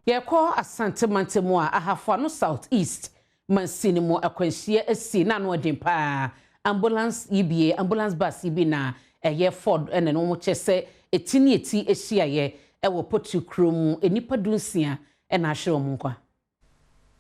Yɛkɔ Asante mantam a Ahafo Ano South East mansini mu, akwanhyia asi na ano ɔden paa. Ambulance yi bie, ambulance bus yi bi na ɛyɛ Ford ɛna no wɔn kyɛ sɛ eti ne eti ahyiaeɛ ɛwɔ Potu kurom. Nnipa 16 ɛna ahwere wɔn nkwa.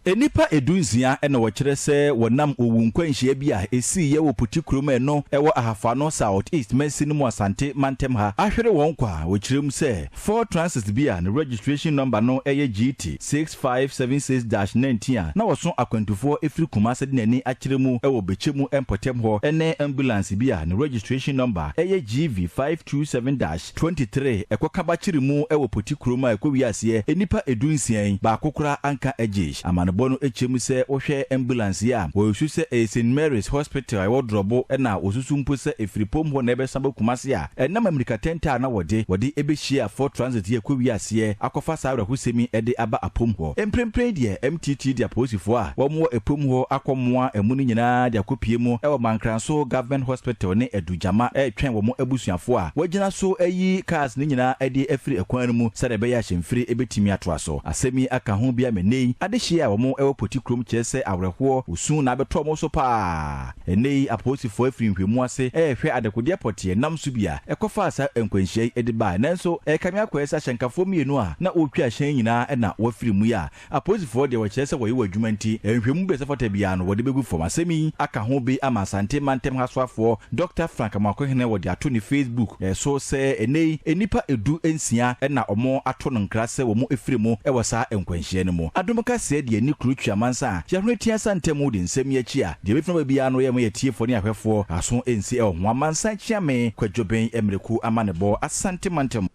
Nnipa 16 na wɔkyerɛ sɛ wɔnam owu nkwanhyia bi a ɛsiiɛ wɔ Poti kurom a ɛno ɛwɔ Ahafo South East mansin no mu, Asante mantam ha, ahwere wɔn kwa. Wɔkyerɛ mu sɛ Ford Transit bi a ne registration number no ɛyɛ GT 6576-19 a na wɔso akwantufoɔ ɛfiri Kumase de n'ani akyerɛ mu ɛwɔ Bɛkyɛ mu mpɔtam hɔ, ɛne ambulance bi a ne registration number ɛyɛ GV 527-23 ɛkɔka bakyere mu ɛwɔ Poti kurom a ɛkɔ wiaseɛ nnipa 16 yi baako koraa anka agye. Amanebɔ no kyerɛ mu sɛ wohwɛ ambulance yi a, wɔresu sɛ ɛyɛ St Mary's Hospital a ɛwɔ Drɔbo, ɛna wɔsusu mpo sɛ ɛfiri pom hɔ na ɛbɛsan bɛ Kumase a ɛnam amirika tɛntɛ a na wɔde ɛbɛhyia Ford Transit yi ɛkɔ wiaseɛ akɔfa saa awerɛhosɛm yi ɛde aba apom hɔ. Mprempren deɛ, MTT de apolisifoɔ a wɔn wɔ ɛpom hɔ akɔmmoa ɛmu no nyinaa de akɔpie mu ɛwɔ Mankranso Government Hospital ne Adugyama ɛretwɛn wɔn abusuafoɔ a wɔgyina so ayi cars no nyinaa ɛde afiri ɛkwan no mu sɛdeɛ ɛbɛyɛ ahyɛmfiri ɛbɛtumi atoa so. Asɛm yi aka ho bi ama nnɛ yi adehyee a wɔn ɛwɔ Poti kurom kyerɛ sɛ awerɛhoɔ osu na abɛtɔ wɔn so paa. Ɛnnɛ yi apolisifoɔ afiri nhwɛmu ase ɛrehwɛ adekodeɛ pɔteɛ nam so bi a ɛkɔfaa saa nkwanhyia yi de baa, nanso ɛkame akɔyɛ sɛ ahyɛnkafoɔ mmienu a na wɔretwi ahyɛn nyinaa ɛna wɔafiri mu yi a apolisifoɔ deɛ wɔkyerɛ sɛ wɔyɛ wɔ adwuma nti nhwɛmu bi a ɛsɛ fata biara no wɔde bɛgu fam. Asɛm yi aka ho bi ama Asante mantam hasoafoɔ Dr Frank Amoakohene wɔde ato ne Facebook so sɛ ɛnnɛ yi nnipa 16 ɛna ɔmo ato no nkra sɛ wɔn efiri mu ɛwɔ saa nkwanhyia no mu. Adom Kaseɛ deɛ ni kuro twa mansa a yɛahwene tia sa ntɛm de nsɛm yi akyi a deɛ ebɛfiri ba biara no yɛ mo yɛ tiefoɔ ne ahwɛfoɔ aso nsi ɛwɔ ho. Amansan Kyiame Kwadwoben Mmerɛku ama ne bɔ, Asante mantam.